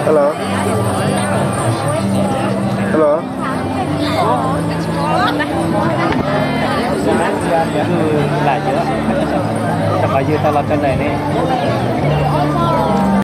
Hello. Hello. Lam yog, qhov yus tau los rau ntawm ne.